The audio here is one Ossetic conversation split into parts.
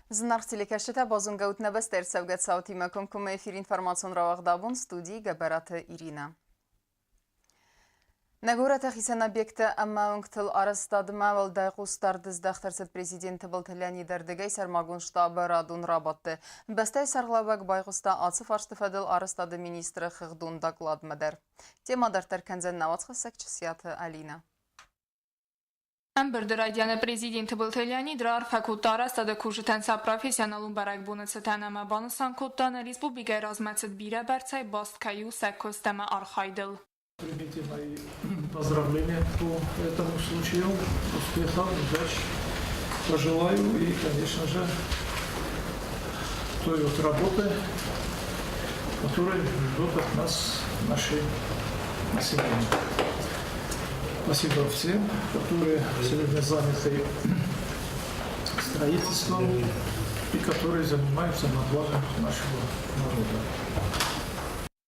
Зынаргъ телекӕсджытӕ, базонгӕ ут нӕ бӕстӕ ӕрцӕугӕ цаутимӕ комкоммӕ эфир информацион рауагъд абон студийы Гӕбӕраты Иринӕ. Нӕ горӕты хицӕн объекттӕ ӕмӕ уынгтыл арӕзтадмӕ уӕлдай хъусдард здӕхт ӕрцыд президент Тыбылты Леониды ӕрдыгӕй сӕрмагонд штабы радон рабадты. Бӕстӕйы сӕргълӕууӕг байхъуыста ацы фарсты фӕдыл арӕзтады министры хыгъдон докладмӕ дӕр. Темӕ дарддӕр кӕндзӕн нӕ уацхӕссӕг Чысиаты Алинӕ. Ӕмбырды райдианы президент Тыбылты Леонид раарфӕ кодта арӕзтады кусджытӕн сӕ профессионалон бӕрӕгбоны цытӕн ӕмӕ банысан кодта, нӕ республикӕйы размӕцыд бирӕбӕрцӕй баст кӕй у сӕ куыст ӕмӕ архайдыл. Примите мои поздравления по этому случаю. Успехов, удач пожелаю и, конечно же, той вот работы, которую ждут от нас наши население. Спасибо всем, которые сегодня заняты строительством и которые занимаются на благо нашего народа.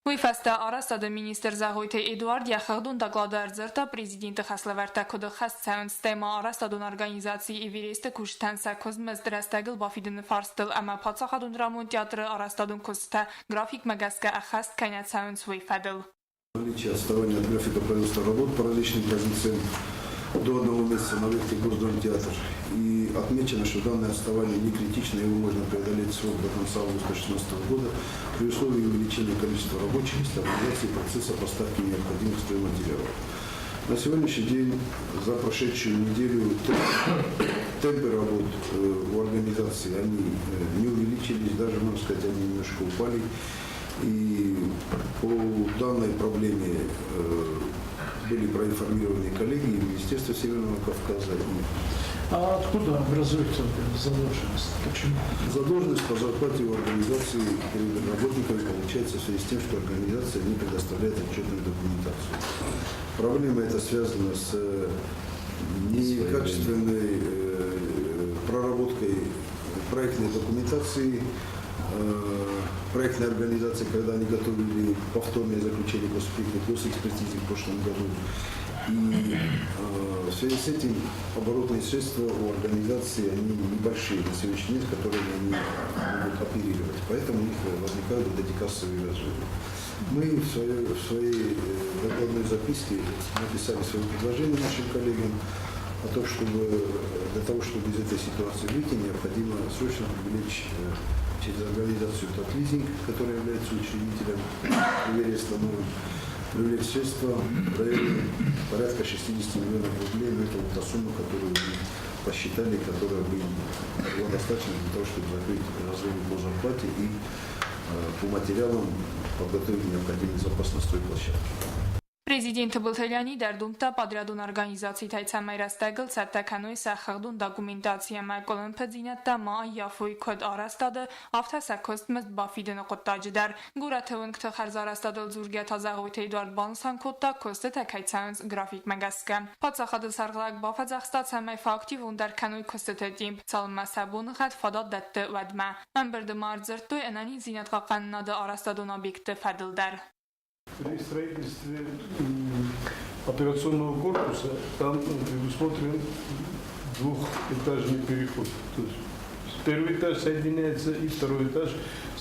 Уый фӕстӕ арӕзтады министр Зӕгъойты Эдуард йӕ хыгъдон доклады ӕрдзырдта президенты хӕслӕвӕрдтӕ куыд ӕххӕст цӕуынц, стӕй ма арӕзтадон организаци Эверест-ы кусджытӕн сӕ куыстмызд рӕстӕгыл бафидыны фарстыл ӕмӕ паддзахадон драмон театры арӕзтадон куыстытӕ графикмӕ гӕсгӕ ӕххӕст кӕй нӕ цӕуынц, уый фӕдыл. Наличие отставания от графика производства работ по различным позициям до одного месяца на объекте Госдрамтеатр. И отмечено, что данное отставание не критично, его можно преодолеть срок до конца августа 2016 года при условии увеличения количества рабочих и стабилизации процесса поставки необходимых стройматериалов. На сегодняшний день за прошедшую неделю темпы работ у организации они не увеличились, даже, можно сказать, они немножко упали. И по данной проблеме были проинформированы коллеги и Министерство Северного Кавказа. И А откуда образуется задолженность? Почему? Задолженность по зарплате у организации перед работниками получается в связи с тем, что организация не предоставляет отчетную документацию. Проблема эта связана с некачественной проработкой проектной документации, проектной организации, когда они готовили повторное заключение госэкспертизы в прошлом году. И в связи с этим оборотные средства у организации, они небольшие на сегодняшний день, с которыми они могут оперировать. Поэтому у них возникают вот эти кассовые разрывы. Мы в своей докладной записке написали свое предложение нашим коллегам о том, чтобы для того, чтобы из этой ситуации выйти, необходимо срочно привлечь через организацию «Татлизинг», которая является учредителем Эвереста Новым, привлечь средства в районе порядка 60 миллионов рублей, но это вот та сумма, которую мы посчитали, которая бы была достаточно для того, чтобы закрыть разрывы по зарплате и по материалам подготовить необходимый запас на стройплощадке. Президент Тыбылты Леонид ӕрдомдта подрядон организацитӕй, цӕмӕй рӕстӕгыл цӕттӕ кӕной сӕ хыгъдон документаци ӕмӕ къуылымпыдзинӕдтӕ ма ӕййафой куыд арӕзтады, афтӕ сӕ куыстмызд бафидыны хъуыддаджы дӕр. Горӕты уынгты хӕрзарӕзтадыл дзургӕ та Зӕгъойты Эдуард банысан кодта, куыстытӕ кӕй цӕуынц графикмӕ гӕсгӕ. Паддзахады сӕргълӕг бафӕдзӕхста, цӕмӕй фӕактивондӕр кӕной куыстыты темп, цалынмӕ сӕ боныгъӕд фадат дӕтты, уӕдмӕ. Ӕмбырды ма ӕрдзырдтой ӕнӕниздзинадхъахъхъӕнынады арӕзтадон объектты фӕдыл дӕр. При строительстве операционного корпуса там предусмотрен двухэтажный переход. То есть первый этаж соединяется и второй этаж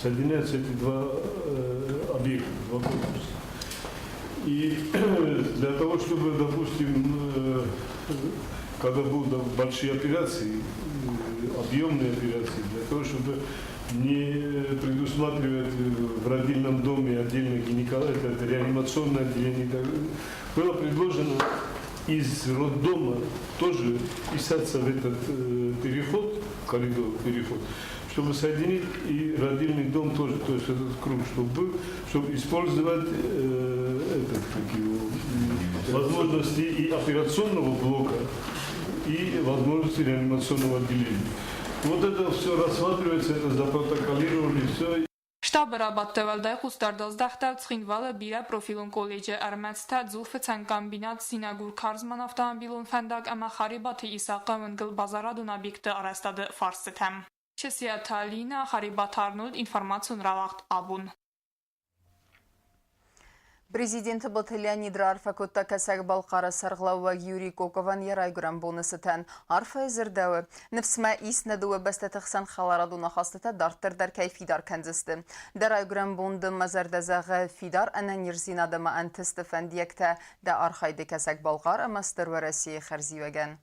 соединяются, эти два объекта, два корпуса. И для того, чтобы, допустим, когда будут большие операции, объемные операции, для того, чтобы не предусматривать в родильном доме отдельно гинеколог, это реанимационное отделение, было предложено из роддома тоже вписаться в этот переход, коридор, переход, чтобы соединить и родильный дом тоже, то есть этот круг, чтобы был, чтобы использовать этот, как его, возможности и операционного блока, и возможности реанимационного отделения. Вот это все рассматривается, это запротоколировали, все. Штабы рабадты уӕлдай хъусдард аздӕхта Цхинвалы бирӕпрофилон колледжы ӕрмӕдзтӕ, дзулфыцӕн комбинат, Синагур-Карзман автомобилон фӕндаг ӕмӕ Харебаты Исахъы уынгыл базарадон объектты арӕзтады фарстытӕм. Чысиаты Алинӕ, Харебаты Арнольд, информацион рауагъд «Абон». Президент Тыбылты Леонид раарфӕ кодта Кӕсӕг-Балхъары сӕргълӕууӕг Юрий Коковӕн йӕ райгуырӕн боны цытӕн. Арфӕйы дзырдӕуы, ныфс мӕ ис, нӕ дыууӕ бӕстӕты хсӕн хӕларадон ахастытӕ дарддӕр дӕр кӕй фидар кӕндзысты. Дӕ райгуырӕн бон дын мӕ зӕрдӕ зӕгъы фидар ӕнӕниздзинад ӕмӕ ӕнтысты фӕндиӕгтӕ дӕ архайды Кӕсӕг-Балхъар ӕмӕ Стыр Уӕрӕсейы хӕрзиуӕгӕн.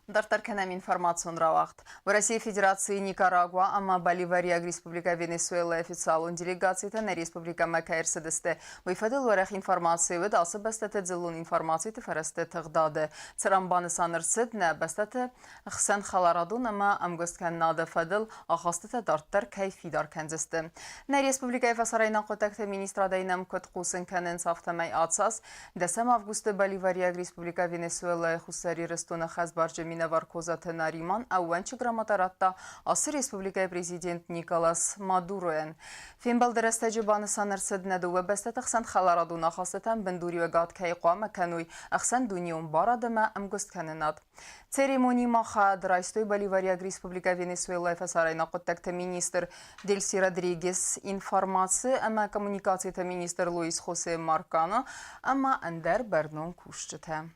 Дарддӕр кӕнӕм информацион рауагъд. Уӕрӕсейы Федерацийы Никарагуа ӕмӕ Боливариаг Республикӕ Венесуэлӕйы официалон делегацитӕ нӕ республикӕмӕ кӕй ӕрцыдысты, уый фӕдыл уӕрӕх информаци уыд ацы бӕстӕты дзыллон информациты фӕрӕзты тыгъдады. Цыран банысан ӕрцыд, нӕ бӕстӕты хсӕн хӕларадон ӕмӕ ӕмгуысткӕнынады фӕдыл ахастытӕ дарддӕр кӕй фидар кӕндзысты. Нӕ республикӕйы фӕсарӕйнаг хъуыддӕгты министрадӕй нӕм куыд хъусын кӕнынц, афтӕмӕй ацаз 10 августы Боливариаг Республикӕ Венесуэлӕйы Хуссар Ирыстоны хӕсбарджы минӕвар Козаты Нариман ӕууӕнчы грамота радта ацы республикӕйы президент Николас Мадуройӕн. Фембӕлды рӕстӕджы банысан ӕрцыд, нӕ дыууӕ бӕстӕты хсӕн хӕларадон ахастытӕн бындуриуӕгад кӕй хъуамӕ кӕной ӕхсӕндунеон барад ӕмӕ ӕмгуысткӕнынад. Церемонийы ма хайад райстой Боливариаг Республикӕ Венесуэлӕйы фӕсарӕйнаг хъуыддӕгты министр Дельси Родригес, информаци ӕмӕ коммуникациты министр Луис Хосе Маркано ӕмӕ ӕндӕр бӕрнон кусджытӕ.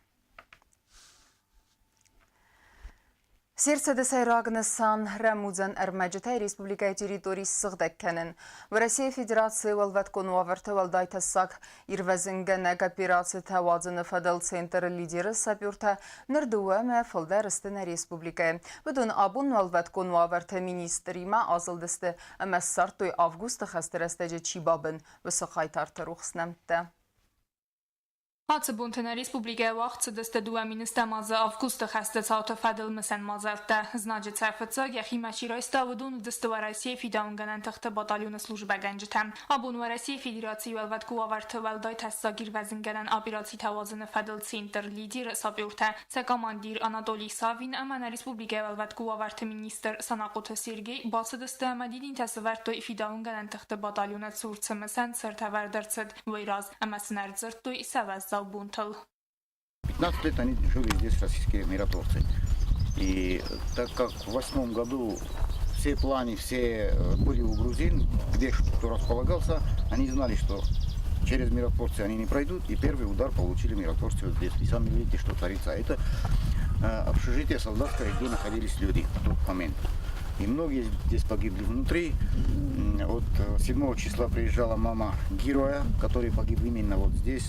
Се рцыды сӕйраг нысан рӕмудзӕн ӕрмӕджытӕй республикӕйы территори ссыгъдӕг кӕнын. Уӕрӕсейы Федерацийы уӕлвӕткон уавӕрты уӕлдай тӕссаг Ирвӕзынгӕнӕг операцитӕ уадзыны фӕдыл центры лидеры сапертӕ ныр дыууӕ мӕ фылдӕр сты нӕ республикӕйы. Уыдон абон уӕлвӕткон уавӕрты министримӕ азылдысты ӕмӕ ссардтой августы хӕсты рӕстӕджы чи бабын, уыцы хъайтарты рухс нӕмттӕ. Ацы бонты нӕ республикӕйы уагъд цыдысты дыууӕ министӕм азы августы хӕсты цауты фӕдыл мысӕн мадзӕлттӕ. Знаджы цӕф фыццаг йӕхимӕ чи райста, уыдон уыдысты Уӕрӕсейы фидауынгӕнӕн тыхты батальоны службӕгӕнджытӕ. Абон Уӕрӕсейы Федерацийы уӕлвӕткы уавӕрты уӕлдай тӕссаг ирвӕзынгӕнӕн операцитӕ уадзыны фӕдыл центр «Лидер» сапертӕ, сӕ командир Анатолий Савин ӕмӕ нӕ республикӕйы уӕлвӕткы уавӕрты министр Санахъоты Сергей бацыдысты ӕмӕ дидинтӕ сӕвӕрдтой фидауынгӕнӕн тыхты батальоны цур цы мысӕн цырт ӕвӕрд ӕрцыд, уый раз ӕмӕ сын ӕрдзырдтой сӕ уӕззау бонтыл. 15 лет они жили здесь, российские миротворцы. И так как в восьмом году все планы, все были у грузин, где кто располагался, они знали, что через миротворцы они не пройдут, и первый удар получили миротворцы вот здесь. И сами видите, что творится. Это общежитие солдатское, где находились люди в тот момент. И многие здесь погибли внутри. Вот 7 числа приезжала мама героя, который погиб именно вот здесь.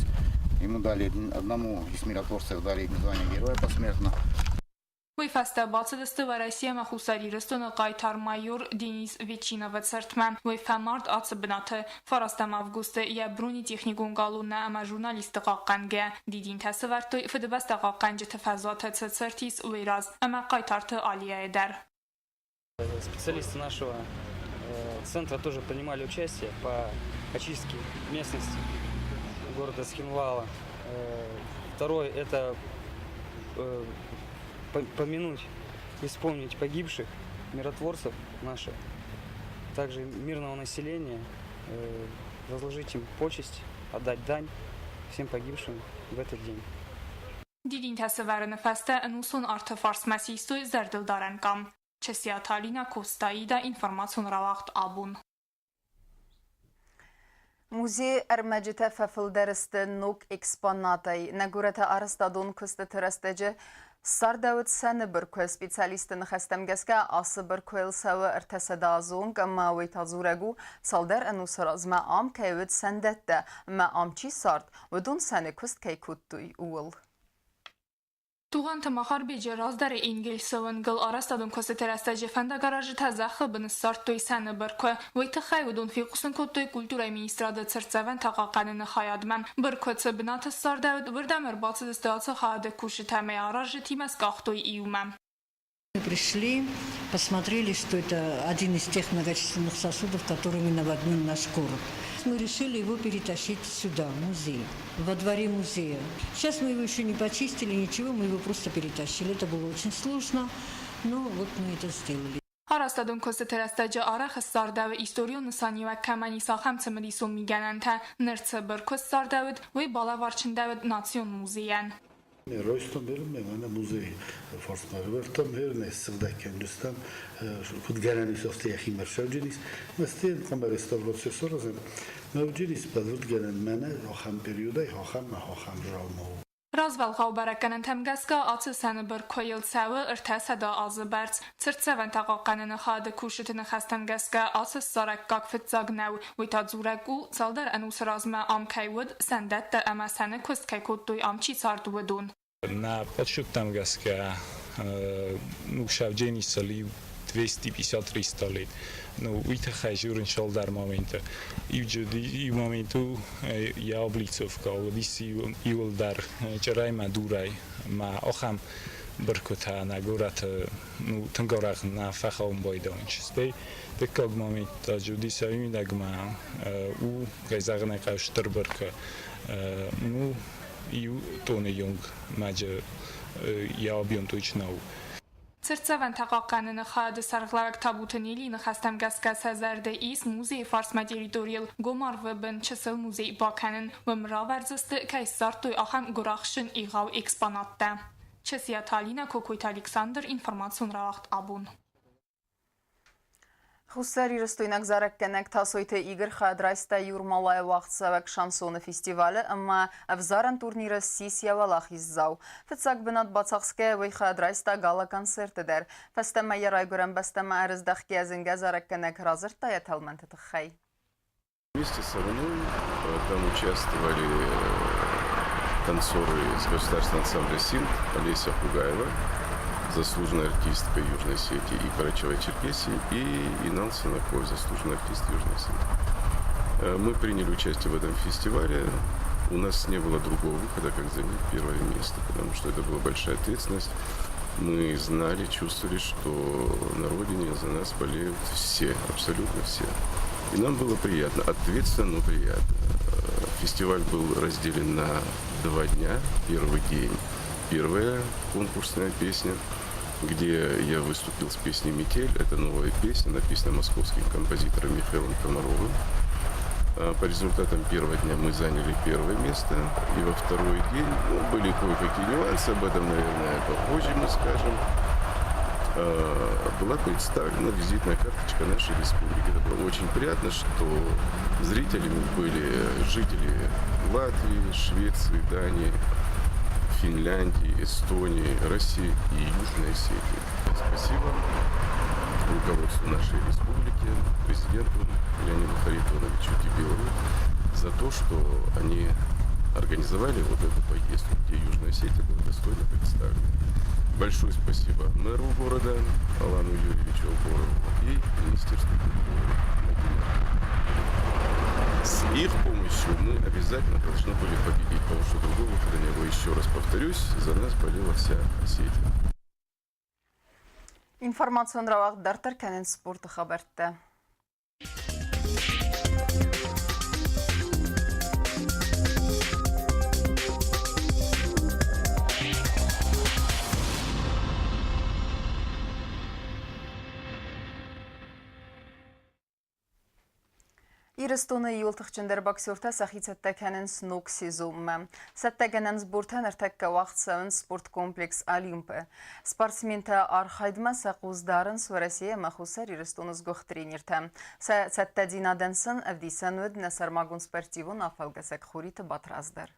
Ему дали, одному из миротворцев дали звание героя посмертно. Уый фӕстӕ бацыдысты Уӕрӕсе ӕмӕ Хуссар Ирыстоны хъайтар майор Денис Ветчиновы цыртмӕ. Уый фӕмард ацы бынаты. Фарастӕм августы йӕ бронетехникон колоннӕ ӕмӕ журналистты хъахъхъӕнгӕ дидинтӕ сӕвӕрдтой Фыдыбӕстӕ хъахъхъӕнджыты фӕзуаты цы цырт ис, уый раз ӕмӕ хъайтарты аллеяйы дӕр. Специалисты нашего центра тоже принимали участие по очистке местности города Цхинвала. Второе – это помянуть и вспомнить погибших миротворцев наших, также мирного населения, возложить им почесть, отдать дань всем погибшим в этот день. Дидинтӕ сӕвӕрыны фӕстӕ ӕнусон арты фарсмӕ систой зӕрдылдарӕн къам. Чысиаты Алинӕ Костаида информацион рауагъд абон. Музейы ӕрмӕджытӕ фӕфылдӕр сты ног экспонатӕй. Нӕ горӕты арӕзтадон куыстыты рӕстӕджы ссардӕуыд сӕны быркуы. Специалистты ныхӕстӕм гӕсгӕ, ацы быркуыйыл цӕуы 300 азы онг ӕмӕ уый та дзурӕг у, цалдӕр ӕнусы размӕ ам кӕй уыд сӕндӕттӕ ӕмӕ ам чи цард, уыдон сӕны куыст кӕй кодтой, ууыл. Тугъанты Махарбеджы раздӕры Энгельсы уынгыл арӕзтадон куыстыты рӕстӕджы фӕндагаразджытӕ зӕххы бын ссардтой сӕны быркуы. Уый тыххӕй уыдон фехъусын кодтой культурӕйы министрады цыртдзӕвӕнтӕ хъахъхъӕныны хайадмӕ. Быркуы цы бынаты ссардӕуыд, уырдӕм ӕрбацыдысты ацы хайады кусджытӕ ӕмӕ аразджытимӕ скъахтой иумӕ. Мы пришли, посмотрели, что это один из тех многочисленных сосудов, которыми наводнен наш город. Мы решили его перетащить сюда, в музей, во дворе музея. Сейчас мы его еще не почистили, ничего, мы его просто перетащили. Это было очень сложно, но вот мы это сделали. Арӕзтадон куыстыты рӕстӕджы арӕх ссардӕуы историон нысаниуӕг кӕмӕн ис, ахӕм цымыдисон мигӕнӕнтӕ. Ныр цы быркуы ссардӕуыд, уый балӕвар чындӕуыд Национ музейӕн. Райстам мӕнӕ музейы фарсмӕ ӕрӕвӕрдтам, ӕрнӕ ссыгъдӕг кӕндзыстӕм, куыд гӕнӕн ис, афтӕ йӕхимӕ ссӕуджын ис. Мӕстыйӕн хъуамӕ реставраци саразӕм. Мӕуджын ис бӕлвырдгӕнӕн мӕнӕ ахӕм периодӕй ахӕм ахӕм дзаума у. Развӕлгъау бӕрӕггӕнӕнтӕм гӕсгӕ ацы сӕны быркуыйыл цӕуы 300 азы бӕрц. Цыртдзӕвӕнтӕ хъахъхъӕныны хайады кусджыты ныхӕстӕм гӕсгӕ ацы ссарӕггаг фыццаг нӕу. Уый та дзурӕг у, цалдӕр ӕнусы размӕ ам кӕй уыд, сӕндӕттӕ ӕмӕ сӕны куыст кӕй кодтой ам чи цард, уыдон. Нӕ подсчеттӕм гӕсгӕ, ну, сӕвджени иу 250-300 лет. Ну, уый тыххӕй дзурын цалдӕр моменты. Иу момент у йӕ облицовка, уыдис иуылдӕр чъырӕй мӕ дурӕй. Мӕ ахӕм быркуытӕ нӕ горӕты, ну, тынг арӕх нӕ фӕхауын байдайынц. Стӕй дыккаг момент та уыдис мидӕг мӕ у, кӕй зӕгъын ӕй хъӕуы, стыр быркы. Ну, иу тонны онг маджы йӕ объем точно у. Цыртдзӕвӕнтӕ хъахъхъӕныны хайады сӕргълӕууӕг Табуты Нелийы ныхӕстӕм гӕсгӕ сӕ зӕрды ис музейы фарсмӕ территорийыл гом арвы бын чысыл музей бакӕнын. Уым равӕрдзысты, кӕй ссардтой, ахӕм гуырахстджын егъау экспонаттӕ. Чысиаты Алинӕ, Кокойты Александр, информацион рауагъд «Абон». Хуссарирыстойнаг зарӕггӕнӕг Тасойты Игорь хайад райста Юрмалайы уагъдцӕуӕг шансоны фестивалы ӕмӕ ӕвзарӕн турниры ссис йӕ уӕлахиздзау. Фыццаг бынат бацахсгӕйӕ уый хайад райста гала-концерты дӕр. Фӕстӕмӕ йӕ райгуырӕн бӕстӕмӕ ӕрыздӕхгӕйӕ зынгӕ зарӕггӕнӕг радзырдта йӕ тӕлмӕнты тыххӕй. Вместе со мной там участвовали танцоры из государственного ансамбля «Симд» Олеся Хугаева, заслуженная артистка Южной Осетии и Карачаево-Черкесии, и Инал Синаков, заслуженный артист Южной Осетии. Мы приняли участие в этом фестивале. У нас не было другого выхода, как занять первое место, потому что это была большая ответственность. Мы знали, чувствовали, что на родине за нас болеют все, абсолютно все. И нам было приятно, ответственно, но приятно. Фестиваль был разделен на 2 дня. Первый день первая конкурсная песня, где я выступил с песней «Метель». Это новая песня, написанная московским композитором Михаилом Комаровым. По результатам первого дня мы заняли первое место. И во второй день, ну, были кое-какие нюансы, об этом, наверное, попозже мы скажем. Была представлена визитная карточка нашей республики. Это было очень приятно, что зрителями были жители Латвии, Швеции, Дании, Финляндии, Эстонии, России и Южной Осетии. Спасибо руководству нашей республики, президенту Леониду Харитоновичу Тибилову за то, что они организовали вот эту поездку, где Южная Осетия была достойно представлена. Большое спасибо мэру города Алану Юрьевичу Алборову и Министерству культуры Мадине. С их помощью мы обязательно должны были победить, потому что другого выхода не было. Еще раз повторюсь, за нас болела вся Осетия. Информацион рауагъд дарддӕр кӕнынц спорты хабӕрттӕ. Ирыстоны иууыл тыхджындӕр боксертӕ сӕхи цӕттӕ кӕнынц ног сезонмӕ. Цӕттӕгӕнӕн сбортӕ ныртӕккӕ уагъд цӕуынц спорткомплекс «Олимп»-ы. Спортсментӕ архайдмӕ сӕ хъус дарынц Уӕрӕсейы ӕмӕ Хуссар Ирыстоны сгуыхт тренертӕ. Сӕ цӕттӕдзинадӕн сын ӕвдисӕн уыд нӕ сӕрмагонд спортивон афӕлгӕсӕг Хуриты Батрадз дӕр.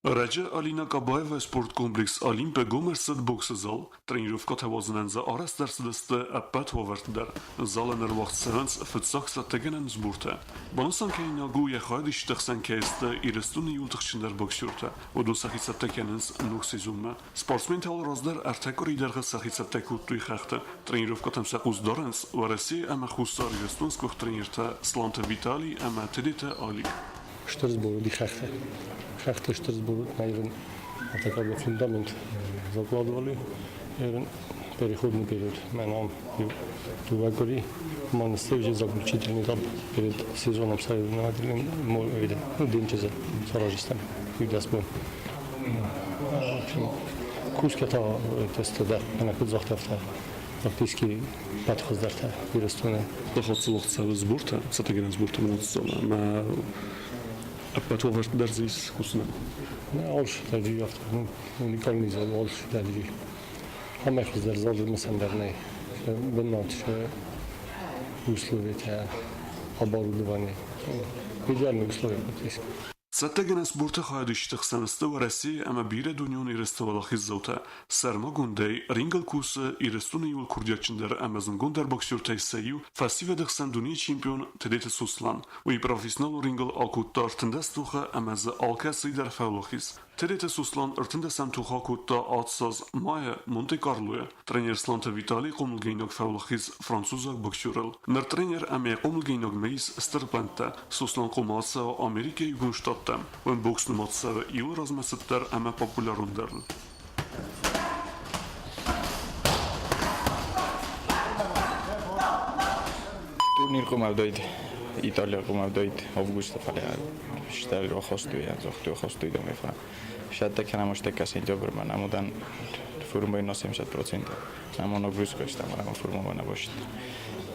Ӕрӕджы Алина Кабаева спорткомплекс «Олимп»-ы гом ӕрцыд боксы зал. Тренировкӕтӕ уадзынӕн дзы арӕзт ӕрцыдысты ӕппӕт уавӕрты дӕр. Залы ныр уагъд цӕуынц фыццаг цӕттӕгӕнӕн сбортӕ. Банысан кӕнинаг у, йӕ хайадисджыты хсӕн кӕй сты Ирыстоны иууыл тыхджындӕр боксертӕ. Уыдон сӕхи цӕттӕ кӕнынц ног сезонмӕ. Спортсментӕ алы раздӕр ӕртӕ къуыри дӕргъы сӕхи цӕттӕ кодтой хӕхты. Тренировкӕтӕм сӕ хъус дарынц Уӕрӕсе ӕмӕ Хуссар Ирыстон сгуыхт тренертӕ Сланты Виталий ӕмӕ Тедеты Алик. Стыр сбор уыди хӕхтӕ. Хӕхты стыр сбор наверное, такой был фундамент закладывали. Переходный период. Мӕнӕ дыууӕ къуыри ма уже заключительный этап перед сезоном соревновательным, ну, денджизы сараздзыстӕм иу бон. В общем, кусгӕ та тесттӕ дӕр мӕнӕ куыд загъта, афтӕ практически пӕт хуыздӕртӕ Ирыстоны. Хӕццӕ цӕуы сбортӕ, цӕттӕгӕнӕн сбортӕ бынаты ӕмӕ ӕппӕт уавӕрты дӕр дзы ис кусынӕн. Алцыдӕр афтӕ уникальный зал у, алцыдӕр ис. Амӕй хуыздӕр залы мысӕн дӕр нӕй. Бынат, условиятӕ, оборудование. Идеальные условия практически. Цӕттӕгӕнӕн сборты хайадисджыты хсӕн сты Уӕрӕсейы ӕмӕ бирӕ дунеон ерысты уӕлахиздзаутӕ. Сӕрмагондӕй, рингыл кусы Ирыстоны иууыл курдиатджындӕр ӕмӕ зындгонддӕр боксертӕй сӕ иу, фӕсивӕды хсӕн дунейы чемпион Тедеты Сослан. Уый профессионалон рингыл акодта 13 тохы ӕмӕ дзы алкӕцыйы дӕр фӕуӕлахиз. Тедеты Сослан ӕртындӕсӕм тох акодта ацаз майы Монте-Карлойы. Тренер Сланты Виталий хъомылгӕнинаг фӕуӕлахиз французаг боксерыл. Ныр тренер ӕмӕ йӕ хъомылгӕнинагмӕ ис стыр плӕнттӕ. Сослан хъуамӕ ацӕуа Америкӕйы Иугонд Штаттӕм. Уым бокс нымад цӕуы иуы размӕцыддӕр ӕмӕ популярондӕрыл. Турнир къумавдойд Италия къумавдойд августа фале штар охостуй анзохтуй охостуй домефа. Шатта кенам оштека сентябрь намудан формаи на 70%. Намо нагрузка штама намо форма набошит.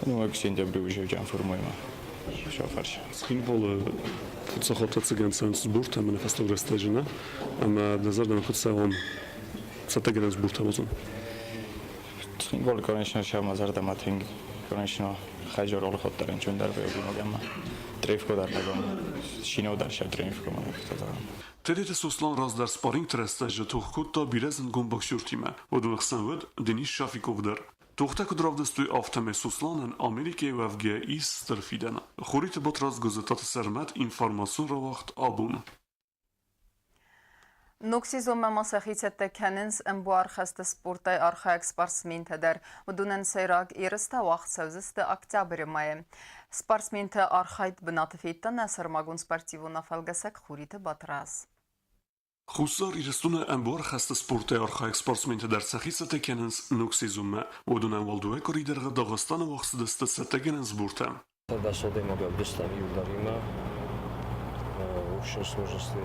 Ну, к сентябрю уже ҷам формаи ма. Шофарш. Цхинвалы фыццаг цӕгӕн сбортӕ ӕмӕ фӕстаг рӕстӕджы нӕ ӕмӕ дӕ зӕрдӕмӕ куыд цӕуӕм цӕттӕгӕнӕн сбортӕ уадзын? Цхинвалы, конечно, шама зӕрдӕмӕ тынг, конечно, хайжор олходдар энчундар беогимогӕмма. Тренировка дӕр лӕгом. Шино дӕр шав тренировка ма Тедеты Сослан раздӕр спаррингты рӕстӕджы тох кодта бирӕ зындгонд боксертимӕ. Уыдоны хсӕн уыд Денис Шафиков дӕр. Тохтӕ куыд равдыстой, афтӕмӕй Сосланӕн Америкӕйы уӕвгӕ ис стыр фидӕн. Хуриты Батрадз Гуызытаты Сӕрмӕт информацион рауагъд абон. Ног сезонмӕ ма сӕхи цӕттӕ кӕнынц ӕмбуархӕсты спортӕй архайӕг спортсментӕ дӕр. Уыдонӕн сӕйраг ерыстӕ уагъд цӕудзысты октябры мӕйы. Спортсменты архайд бынаты федта нӕ сӕрмагонд спортивон афӕлгӕсӕг Хуриты Батрадз. Хуссар Ирыстоны ӕмбуархӕсты спортӕй архайӕг спортсментӕ дӕр сӕхи цӕттӕ кӕнынц ног сезонмӕ. Уыдонӕн уӕлдуӕ къуыри дӕргъы Дагъыстаны уагъд цыдысты цӕттӕгӕнӕн сбортӕ. Дасодемаг ӕвдыстам иударимӕ общей сложности.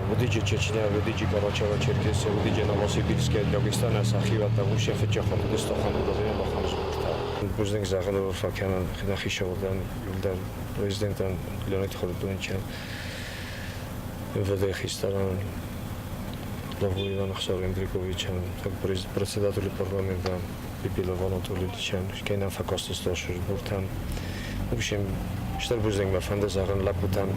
Выдиджи Чечня, выдиджи Карачаево-Черкесия, выдиджи Новосибирская, Дагестана, Сахивата, Ушя Фичахон, Дыстохан, Удазина, Бахан сборта. Бузныг зӕгъын фӕкӕнын нӕхи сӕвӕрдӕн иуылдӕр президентӕн Леонид Харитоновичӕн, МВД хистӕрӕн Лавуеван Ӕхсар Эндриковичӕн, председателю парламента Бибилов Анатольевичӕн, кӕй нӕм фӕкастысты сбортӕм. В общем, стыр бузныг мӕ фӕнды зӕгъын лӕппутӕн,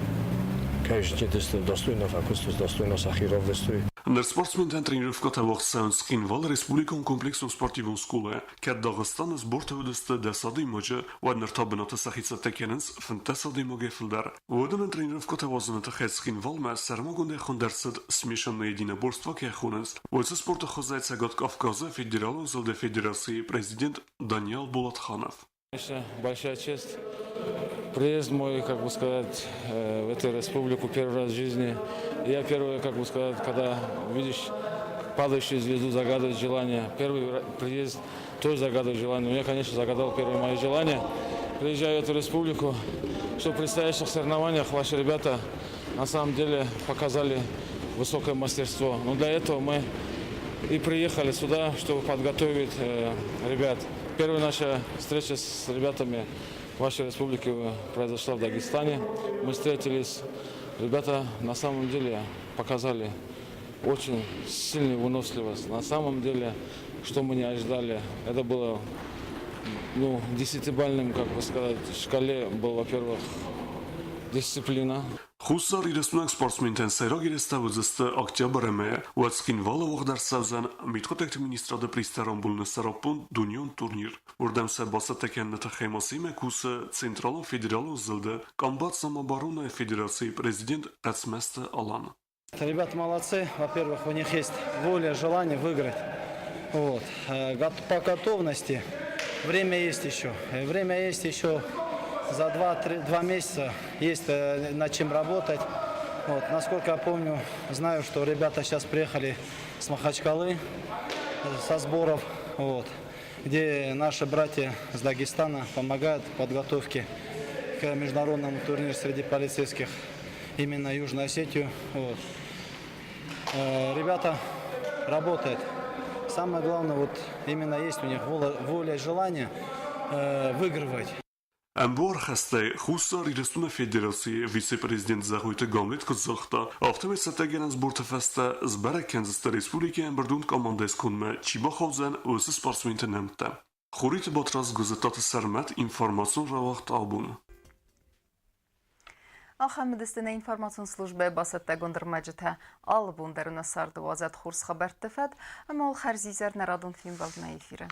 кӕй зындысты достойно фӕкуыстыс, достойно сӕхи равдыстой. Ныр спортсментӕн тренировкӕтӕ уагъд цӕуынц Цхинвалы республикон комплексон спортивон скъолайы. Кӕд Дагъыстаны сбортӕ уыдысты 10 адӕймаджы, уӕд ныр та бынаты сӕхи цӕттӕ кӕнынц 15 адӕймагӕй фылдӕр. Уыдонӕн тренировкӕтӕ уадзыны тыххӕй Цхинвалмӕ сӕрмагондӕй хуынд ӕрцыд смешанное единоборство кӕй хонынц, уыцы спорты хуызӕй Цӕгат Кавказы Федералон зылды Федерацийы президент Даниал Булатханов. Конечно, большая честь. Приезд мой, как бы сказать, в эту республику первый раз в жизни. Я первый, как бы сказать, когда видишь падающую звезду, загадывать желание. Первый приезд тоже загадывать желание. Я, конечно, загадал первое мое желание. Приезжаю в эту республику, что в предстоящих соревнованиях ваши ребята на самом деле показали высокое мастерство. Но для этого мы и приехали сюда, чтобы подготовить ребят. Первая наша встреча с ребятами вашей республики произошла в Дагестане. Мы встретились. Ребята на самом деле показали очень сильную выносливость. На самом деле, что мы не ожидали, это было, ну, десятибальным, как бы сказать, шкале был, во-первых, дисциплина. Хуссар Ирыстойнаг спортсментӕн сӕйраг ерыстӕ уыдзысты октябры мӕйы. Уӕд Цхинвалы уагъд ӕрцӕудзӕн Мидхъуыддӕгты министрады призтӕ рамбулыны сӕраппонд дунеон турнир. Уырдӕм сӕ бацӕттӕ кӕныны тыххӕй ма семӕ кусы Централон федералон зылды комбат самооборонайы федерацийы президент Хъӕцмӕзты Алан. Ребята молодцы. Во-первых, у них есть воля, желание выиграть. Вот. По готовности время есть еще. Время есть еще за 2 месяца. Есть над чем работать. Вот. Насколько я помню, знаю, что ребята сейчас приехали с Махачкалы, со сборов, вот, где наши братья с Дагестана помогают в подготовке к международному турниру среди полицейских именно Южную Осетию. Вот. Ребята работают. Самое главное, вот именно есть у них воля и желание выигрывать. Ӕмбуархӕстӕй Хуссар Ирыстоны Федерацийы вице-президент Зӕгъойты Гамлет куыд загъта, афтӕмӕй цӕттӕгӕнӕн сборты фӕстӕ сбӕрӕг кӕндзысты республикӕйы ӕмбырдон командӕйы скондмӕ чи бахаудзӕн, уыцы спортсменты нӕмттӕ. Хуриты Батрадз Гуызыттаты Сӕрмӕт информацион рауагъд абон. Ахӕм уыдысты нӕ информацион службӕйы бацӕттӕгонд ӕрмӕджытӕ. Алы бон дӕр нӕ царды уадзӕд хорз хабӕртты фӕд ӕмӕ уыл хӕрзизӕр нӕ радон фембӕлд нӕ эфиры.